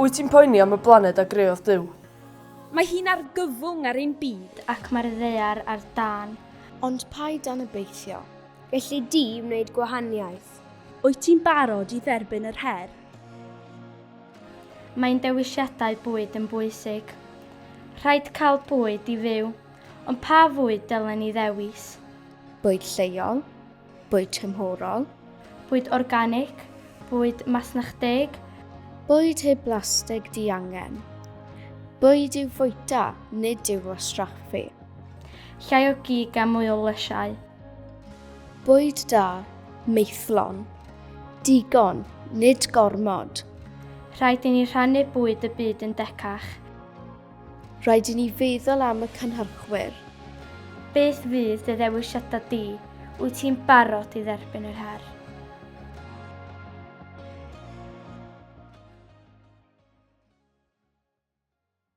Wyt ti'n poeni am y blaned a greodd Duw? Mae hi'n argyfwng ar ein byd. Ac mae'r ddaear ar dân. Ond paid anobeithio. Gelli di wneud gwahaniaeth. Wyt ti'n barod i dderbyn yr her? Mae'n dewisiadau bwyd yn bwysig. Rhaid cael bwyd i fyw, ond pa fwyd dylen ni ddewis? Bwyd lleol, bwyd tymhorol. Bwyd organig, bwyd masnach deg. Bwyd heb blastig diangen. Bwyd i'w fwyta, nid i'w wastraffu. Llai o gig a mwy o lysiau. Bwyd da, maethlon. Digon, nid gormod. Rhaid i ni rhannu bwyd y byd yn decach. Rhaid i ni feddwl am y cynhyrchwyr. Beth fydd dy ddewisiadau di? Wyt ti'n barod i dderbyn yr her?